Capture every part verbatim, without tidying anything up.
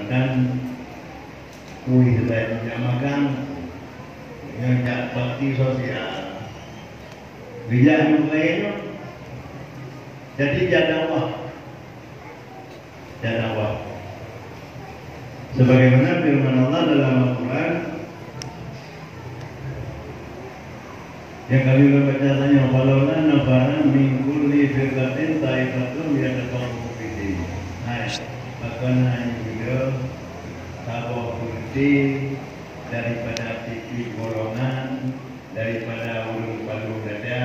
Dan wih, laju jak makan, nyoe jak bakti sosial. Geujak nyoe keuhai nyoe. Jadi, jak dakwah. Jak dakwah. Sebagaimana firman Allah dalam Al-Quran, nyang ka lheueh baca tanyoe, "Falaula nafara min kulli firqatin taifatun liyatafaqahu fid din." Hai, pakon hana jeuet saboh peuti daripada tieb-tieb golongan, daripada ureuëng Padum Dada,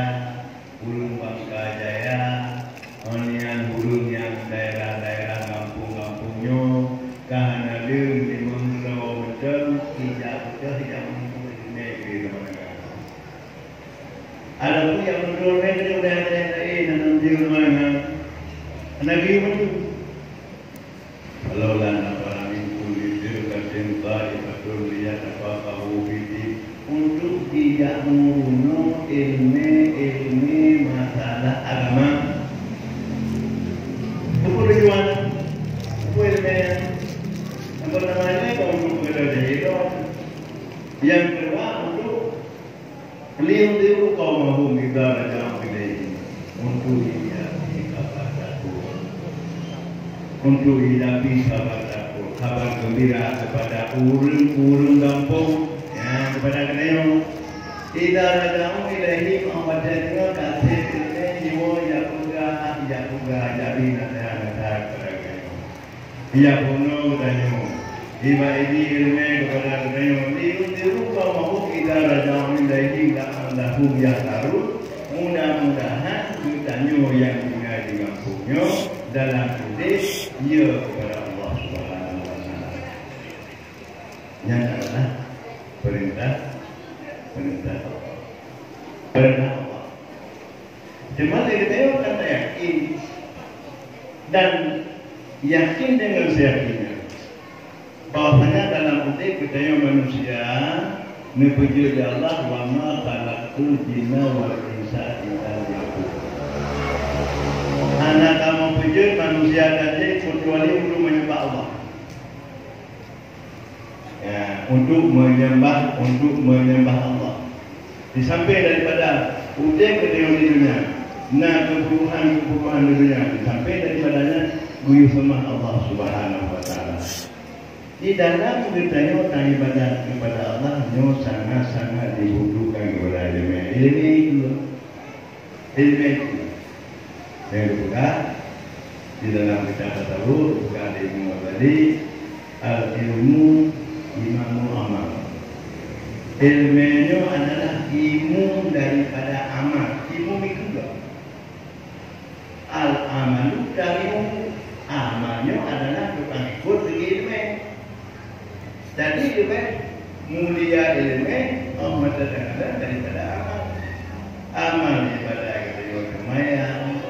ureuëng Bangka Jaya, ngon nyan ureuëng nyang daerah-daerah gampông-gampông nyoe, ka hana lé limong droe mantong ijak beutôi nyang meunurot ilée di rumoh tangga. Adapun nyang meunurot ilée di rumoh tangga laén, hana jeuet meunan, hana geuyue mantong. Falaula nafara min kulli firqatin taifatun liyatafaqahu fid din, untuk ijak meurunoe iéleumé-iéleumé masalah agama. Buku tujuan, buku iéleumé, nyang pertama nyoe untuk geutanyoe jahilon. Nyang keudua untuk Liyunziru qaumahum idza raja'u ilaihim, untuk jidapi kabar takue, untuk jidapi kabar takue, kabar geumbira keupada ureuëng-ureuëng gampông, ya, keupada geutanyoe. Idza raja'u ilaihim, 'oh watée deungoe ka sép iéleumé nyoe, jak peugah, jak peugah, jak bri naseuhat-naseuhat keupada geutanyoe. Ijak peurunoe geutanyoe, ijak bri iéleumé keupada geutanyoe, liyunziru qaumahum idza raja'u ilaihim la'allahum yahdharun. Mudah-mudahan geutanyoe nyang tinggai di gampông nyoe dalam udeb, ya, keupada Allah Subhanahu wa Taala. Nyan adalah peurintah, peurintah Allah. Peurintah Allah. Teuma lé geutanyoe kan tayakin dan yakin deungon seuyakin nyan bahwasanya dalam udeb geutanyoe manusia neupeujeuet lé Allah, "Wa ma khalaqtul jinna wal insa illa liya'budun." Hana kamoe peujeuet manusia dan jin keucuali untuk menyembah Allah. Ya, untuk menyembah, untuk menyembah Allah. Di samping daripada udeb geutanyoe di dunia, na kebutuhan-kebutuhan di dunia, di samping daripadanya, geuyue seumah Allah Subhanahu wa Taala. Di dalam geutanyoe taibadat kepada Allah nyoe sangat-sangat dibutuhkan kepada iéleumé. Iéleumé itu Iéleumé itu nyang geupeugah di dalam kitab Tasawuf, geupeugah lé Imam Ghazali, "Al-ilmu imamul amal." Iéleumé nyoe adalah imum daripada amal. Imum itu apa? Al-amalu tabi'uhu. Amal nyoe adalah tukang ikot segi iéleumé. Jadi, leubeh mulia iéleumé, oh, mata teuhadap daripada amal. Amal ibadat geutanyoe seumayang,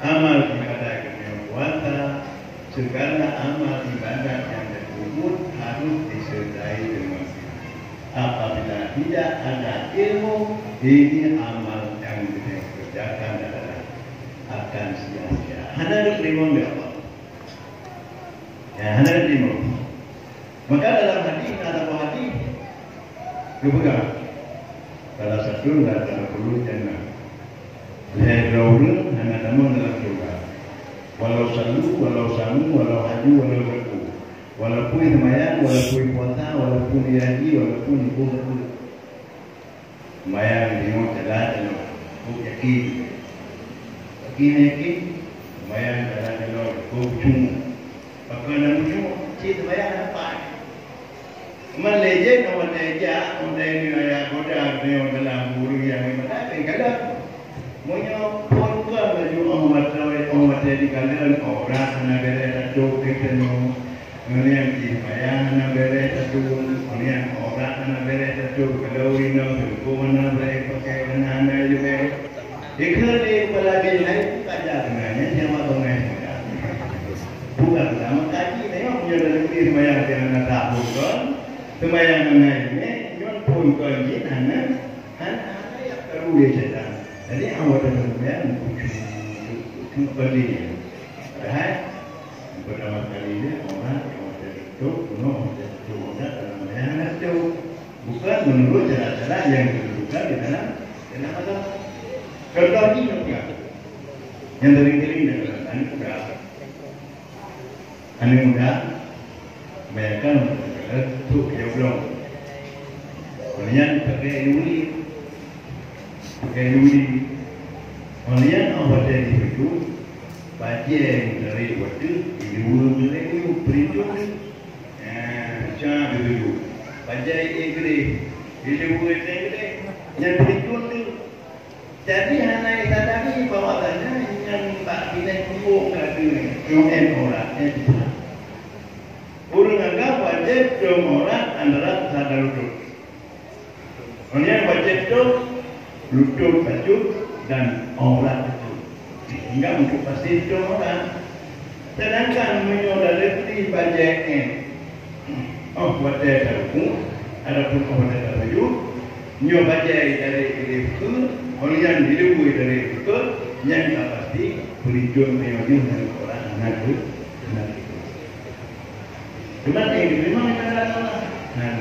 amal ibadat geutanyoe puasa, segala amal ibadat nyang teupeubeuet harus disertai deungon ilmu. Apabila tidak ada ilmu, ini amal yang geutanyoe kerjakan adalah akan sia-sia. Hana diterima oleh Allah. Ya, hana diterima. Maka dalam hadis, na saboh hadis geupeugah, "Salasatun la tadkhulul jannah." Lhée droe ureuëng hana tamong dalam syeuruga. Walau sallu, walau samu, walau haju, walau zaku. Walaupun seumayang, walaupun puasa, walaupun haji, walaupun iboh zakat. Seumayang jinoe jalan jinoe, kok yakin. Yakin, yakin, seumayang jalan jinoe, kok cuma. Pakon hana cuma, cit seumayang hana pai. Cuma lé jén, watée jak, watée nyoe ayah goda, nyoe dalam ureuëng nyang ibadat, laén kalon. Meunyoe phon kon laju 'oh watée, 'oh watée jikalon, oh, rot hana béré tatôb keu tanyoe. Ngon nyang jih payah hana béré tatôb, ngon nyang aurat hana béré tatôb, kalau inong teungku hana béré pakai, hana, hana jubé. Dikeue lé kepala bin hai buka jak keunan nyan nyang mak bangai seumata. Bukan ulama kaji nyoe, meunyoe dalam diri seumayang nyang hana sah phon kon, seumayang hana iéleumé, nyoe phon kon jih hana, hana, hana jak karu lé syaitan. Jadi awak dalam seumayang bukan diri. Padahai pertama kali dia orang yang Nyang kedudukan di dalam, dalam agama. Contoh jih nyang peugah. Nyang teuring-teuring di dalam aneuk muda. Aneuk muda, kebanyakan tu kerja ulông. Kemudian pakai ilmu ni. Pakai ilmu ni. Kemudian orang pakai di situ, bajai dari waktu, ilmu dari ilmu, perintah ni. Nah, macam tu dulu. Bajai Inggris, ilmu dari Inggris. Yang perintah tu. Jadi, hana isadari bahwasanya nyan bak binéh tuwöh ka keuneuk, nyoe orang, eh, ureuëng anggap wajéb dong orang antara sadar lutut. Nyan wajéb dong lutut bacut dan aurat bacut. Sehingga untuk pasti dong orang. Sedangkan meunyoe dalem di bajai nyan, oh, watée taruku, adapun oh, watée taruku, nyoe bajai dari ilmu, orang yang dilebui dari ilmu, yang tak pasti, perijun meunyoe nyoe orang anak tu, anak tu. Cuma yang diterima ibadah Allah. Nah,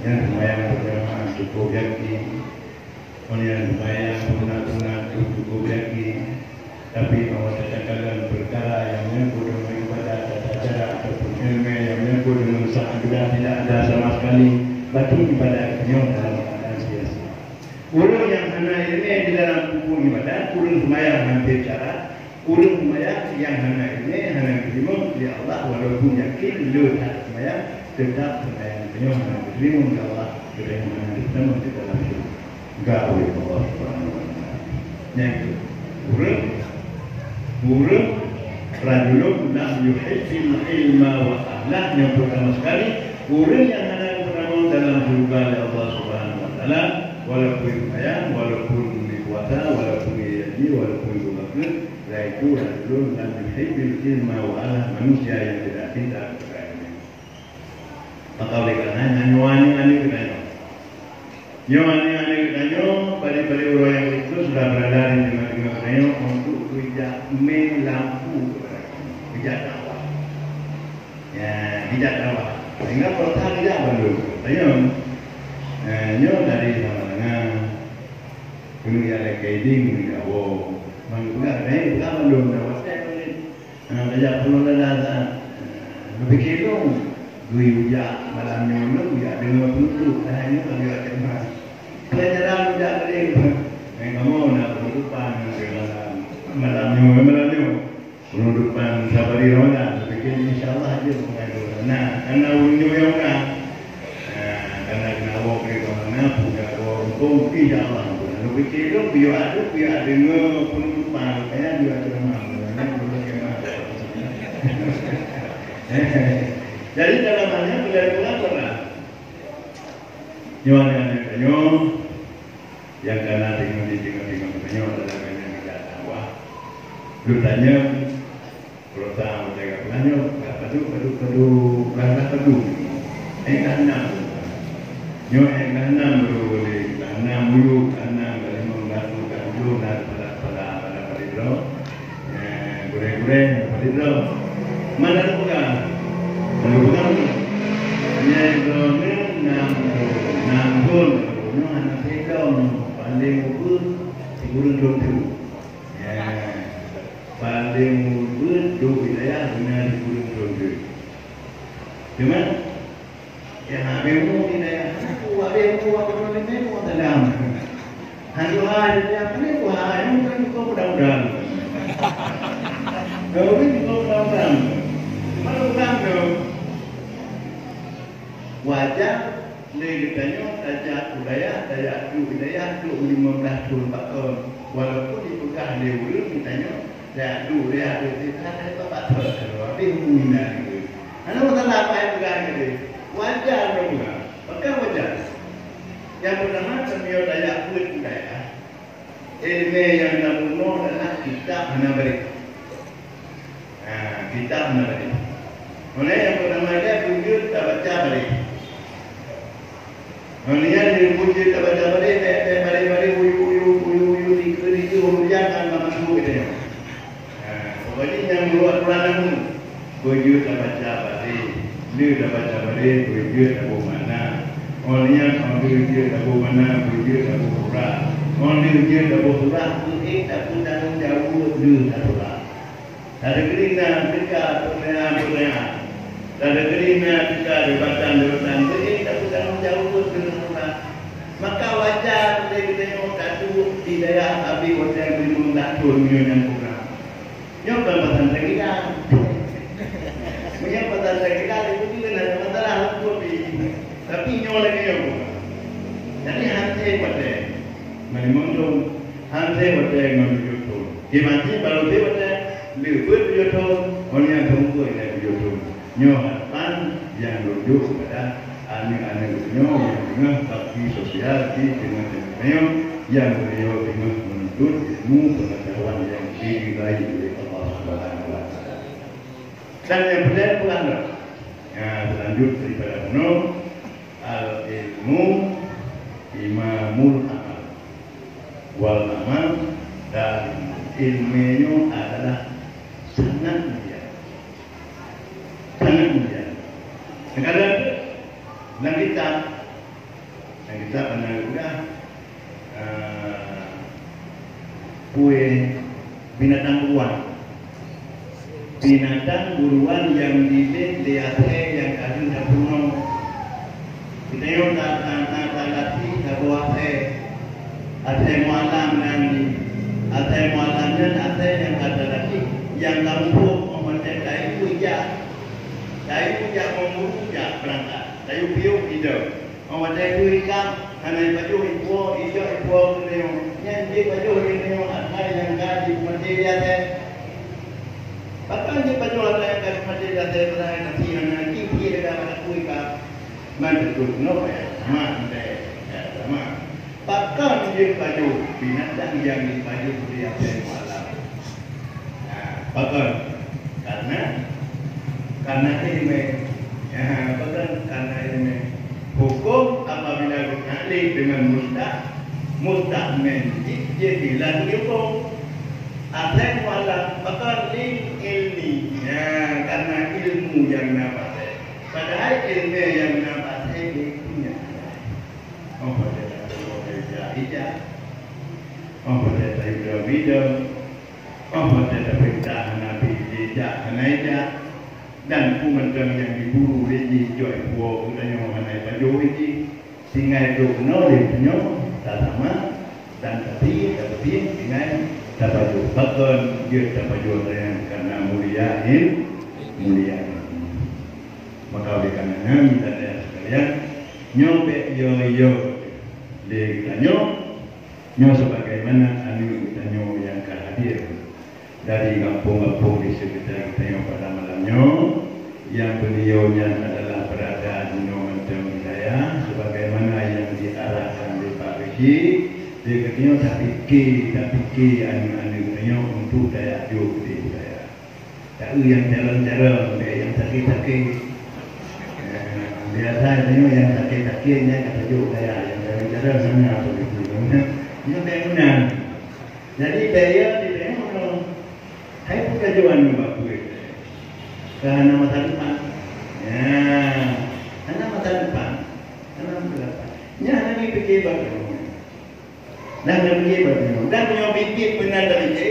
yang sembahyang berjamaah cukup yakin. Meunyoe seumayang sunat-sunat tu cukup yakin, tapi awak tatakalon peukara nyang menyangkut deungon ibadat, tata cara ataupun ilmu nyang menyangkut deungon sah ibadat tidak ada sama sekali, berarti ibadat nyoe dalam keadaan sia-sia. Ureuëng nyang hana ilmu di dalam huköm ibadat, ureuëng seumayang hampir syarat, ureuëng seumayang nyang hana ilmu, hana geurimong lé Allah, walaupun yakin le that seumayang, tetap seumayang nyoe hana geurimong lé Allah, geurimong hana geutamong di dalam syurga. Gawe Allah Subhanahu wa Taala. Nyang keu, ureuëng, ureuëng rajulun lam yuhibbil ilma wa ahlah, nyang pertama sekali, ureuëng nyang hana geutamong dalam syurga lé Allah Subhanahu wa Taala, walaupun seumayang, walaupun puasa, walaupun haji, walaupun beureukat, yaitu rajulun lam yuhibbil ilma wa ahlah, manusia yang tidak cinta kepada ilmu. Maka oleh karena nyoe aneuk-aneuk geutanyoe. Nyoe aneuk-aneuk geutanyoe, bari-bari uroe nyang itu sudah berada di tengah-tengah geutanyoe untuk geujak mé lampu kepada kamoe. Geujak dakwah. Ya, geujak dakwah. Sehingga peurasaan geujak bandum. Tanyoe, eh, nyoe dari sama dengan keuneuk jak lé kaiding, keuneuk jak woe. Ban peugah, eh, peugah bandum dah WhatsApp ni. Ha, tajak pulang dalam, ha, berpikir dong, geuyue jak malam nyoe, geuyue deungoe penuntut, dah nyoe geuyue ceramah. Pelajaran jak tadi, eh, kamoe na penutupan malam, malam nyoe, malam nyoe. Penutupan sabari Ramadan, berpikir insya Allah aja mengaji. Nah, karena ureuëng nyoe yang orang, Nah, karena kena awak kena kemana, punya awak untung, insya Allah. Lalu fikir tu, biar ada, biar ada nge penutupan, kayak biar ada nama, biar ada nama. Jadi, dalam hal ni, bila ada pengakuan lah. Nyonya, nyonya, nyonya. Nyang kana teungoh di teungoh-teungoh geutanyoe adalah geutanyoe geujak dakwah. Lôn tanyong, peurasaan watée geutanyoe, ka padub, padub, padub, ka padub. Ék ka nam. Nyoe ék ka nam lôn, ka nam uluk, ka nam, ka limong, ka tujoh, ka tujoh, na kepala-kepala, kepala-kepala droe. Eh, gurée-gurée, padub droe. Man tapeugah? Tapeugah. Nyang droeneuh nam thon, nam thon, nyoe hana sidong, paléng ubeut sikureueng thon teuk. Ya. Paléng ubeut duek wilayah beuna sikureueng thon teuk. Teuma, Ya, habéh umu di dayah. Aku habéh umu, aku dua lima umu dalam. Hadu hai, dia apa ni, aku hai, yang bukan kau mudah-mudahan. Kau ni kau mudah-mudahan. Malu ulang tu. Wajar lé geutanyoe tajak u dayah, tajak duek u dayah, duek lima belas thon, empat thon. Walaupun dipeugah lé ureuëng geutanyoe, Dak duek, dak duek, dak duek, dak duek, dak duek, dak duek, dak duek. Hana masalah apa yang peugah tadi. Wajar droe peugah. Pakon wajar? Nyang peurtama, sambil tajak buet budaya. Ilmu nyang na bunoe adalah kitab hana bareh. Ha, kitab hana bareh. Mulai nyang peurtama dia, beujeuet tabaca bareh. Ngon nyan di puji tabaca bareh, bèk, bèk, bareh, bareh, uyu, uyu, uyu, uyu, dikeue, dikeue, ujan, dan meumasuk gitu ya. Nah, pokoknya nyang luar Quran nyan, beujeuet tabaca bareh, le tabaca bareh, beujeuet taboh makna. Ngon nyan, ngon lheueh jeuet taboh manna, beujeuet taboh urat. Ngon lheueh jeuet taboh urat, beuék tapeutanggong jaweueb lheueh taboh urat. Tadeungoe na teuka peurayaan-peurayaan, tadeungoe na teuka jabatan-jabatan, beuék tapeutanggong jaweueb lheueh taboh urat. Maka wajar lé geutanyoe taduek di dayah Abi watèe limong blaih thôn meunyoe nyan program. Nyoe kon pasantren gila. Meunyoe pasantren gila, lé beutôi na masalah huköm jih. Tapi nyoe lagèe nyoe. Jadi, han sép watèe ngon limong thôn, han sép watèe ngon tujoh thôn. Di Aceh baru sép watèe leubeh tujoh thôn, ngon nyang teungku nyan tujoh thôn. Nyoe harapan nyang lôn jok keupada aneuk-aneuk nyoe nyang teungoh bakti sosial di teungoh-teungoh nyoe, nyang beliau teungoh menuntut ilmu pengetahuan nyang diridai oleh Allah Subhanahu wa Taala. Dan nyang peureulèe peue lom? Ya, lanjut daripada bunoe, al ilmu imamul amal. Wal amal, dan ilmu nyoe adalah sangat mulia. Sangat mulia. Kadang lam kitab, lam kitab hana geupeugah, eh, peue binatang buruan. Binatang buruan nyang dilét lé asèe nyang ka lheueh tapeurunoe. Geutanyoe ta-, ta-, ta-, talatih saboh asèe. Asèe mualam nyan, asèe mualam nyan asèe nyang ka talatih, nyang ka muphom, óh watèe tayue jak. Tayue jak, memburu jak beurangkat. Tayue piôh idong. Óh watèe tayue ikat, hana ipajoh ipuwoe, ijok ipuwoe keu tanyoe. Nyan jipajoh lé tanyoe asèe nyang ka jipeumaté di asèe. Pakon jipajoh asèe nyang ka jipeumaté di asèe, padahai nasi hana, jih pih ka hana tayue ikat. Man teupeue keunoe ya, sama, ya, sama. Pakon jipajoh binatang nyang jipajoh di asèe mualam? Nah, pakon? Karena, karena ilmu. Ya, pakon? Karena ilmu. Huköm apabila geukalon dengan mustaq, mustaq men jih, jih hilang dihuköm. Asèe mualam, pakon? Lil ilmi. Ya, karena ilmu nyang na bak asèe. Padahai ilmu nyang na bak asèe punya. Óh watèe tapeugah ijak, ijak. Óh watèe taidong, idong. Óh watèe tapeugah hana pih ijak, hana ijak. Dan peue mantong nyang jiburu lé jih, jok ipuwoe keu tanyoe hana ipajoh jih. Tinggai trok keunoe lé tanyoe, tasama, dan tapi, tapi tinggai tapajoh. Pakon jeuet tapajoh nyan? Karena mulia il-, mulia ilmu. Maka oleh karena nyan, saudara sekalian, nyoe bèk yo-yo lé geutanyoe, nyoe sebagaimana aneuk geutanyoe nyang ka hadir dari gampông-gampông di sekitar geutanyoe pada malam nyoe, nyang beliau nyan adalah berada di nyoe mantong di dayah, sebagaimana nyang diarahkan lé Pak Geuchik, lé geutanyoe tapike, tapike aneuk-aneuk geutanyoe untuk tajak jok di dayah. Taeu nyang calon-calon, bèk nyang sakét-sakét. Eh, biasa tanyoe nyang sakét-sakét nyan ka tajok dayah, nyang calon-calon hana begitu. Nyan bèk meunan. Jadi, dayah di tanyoe nyoe, hai peue tajok aneuk bak peue? Ka hana masa depan. Ya, hana masa depan. Hana masa depan. Nyan hana jipike bak tanyoe. Dan lagèe bak nyoe, dan meunyoe biet-biet meunan tapike,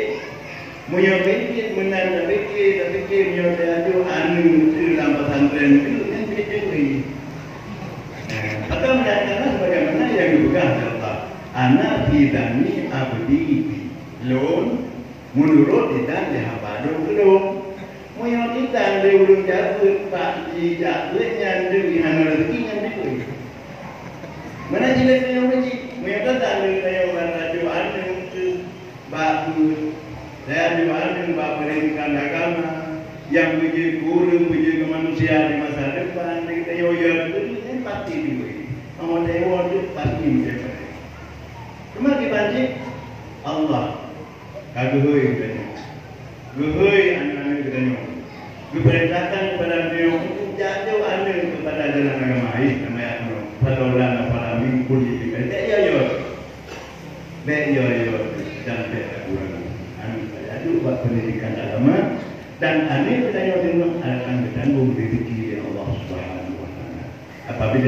meunyoe biet-biet meunan tapike, tapike meunyoe tajok aneuk teuh lam pesantren teuh, nyan biet-biet. Nah, maka meunan, karena sebagaimana nyang geupeugah lé Allah, "Ana fi dhanni abdi bi." Lôn, meunurot idhan lé hamba lôn keu lôn. Meunyoe kita lé ureueng jabeut bak jijak beuet nyan deungon hana raseuki nyan dikeue. Meunan cit lé tanyoe meucit, meunyoe gata lé tanyoe ban rajo aneuk keu bak beuet, rajo aneuk bak pendidikan agama, nyang beujeuet keu ureueng, beujeuet keu manusia di masa depan, lé tanyoe ya beutôi nyan pasti dikeue. Meunyoe tanyoe pasti meucebet. Teuma kiban cit Allah ka geuhôi geutanyoe. Geuhôi aneuk-aneuk geutanyoe. Geupeurintahkan keupada geutanyoe untuk jak jok aneuk keupada jalan agama. Ih, nama ya Allah. Fadolana fala min kulli. Bèk yo-yo. Bèk yo-yo dan bèk ragu-ragu. Aneuk tajak jok bak pendidikan agama dan aneuk geutanyoe deungon akan geutanggong rezeki lé Allah Subhanahu wa Taala. Apabila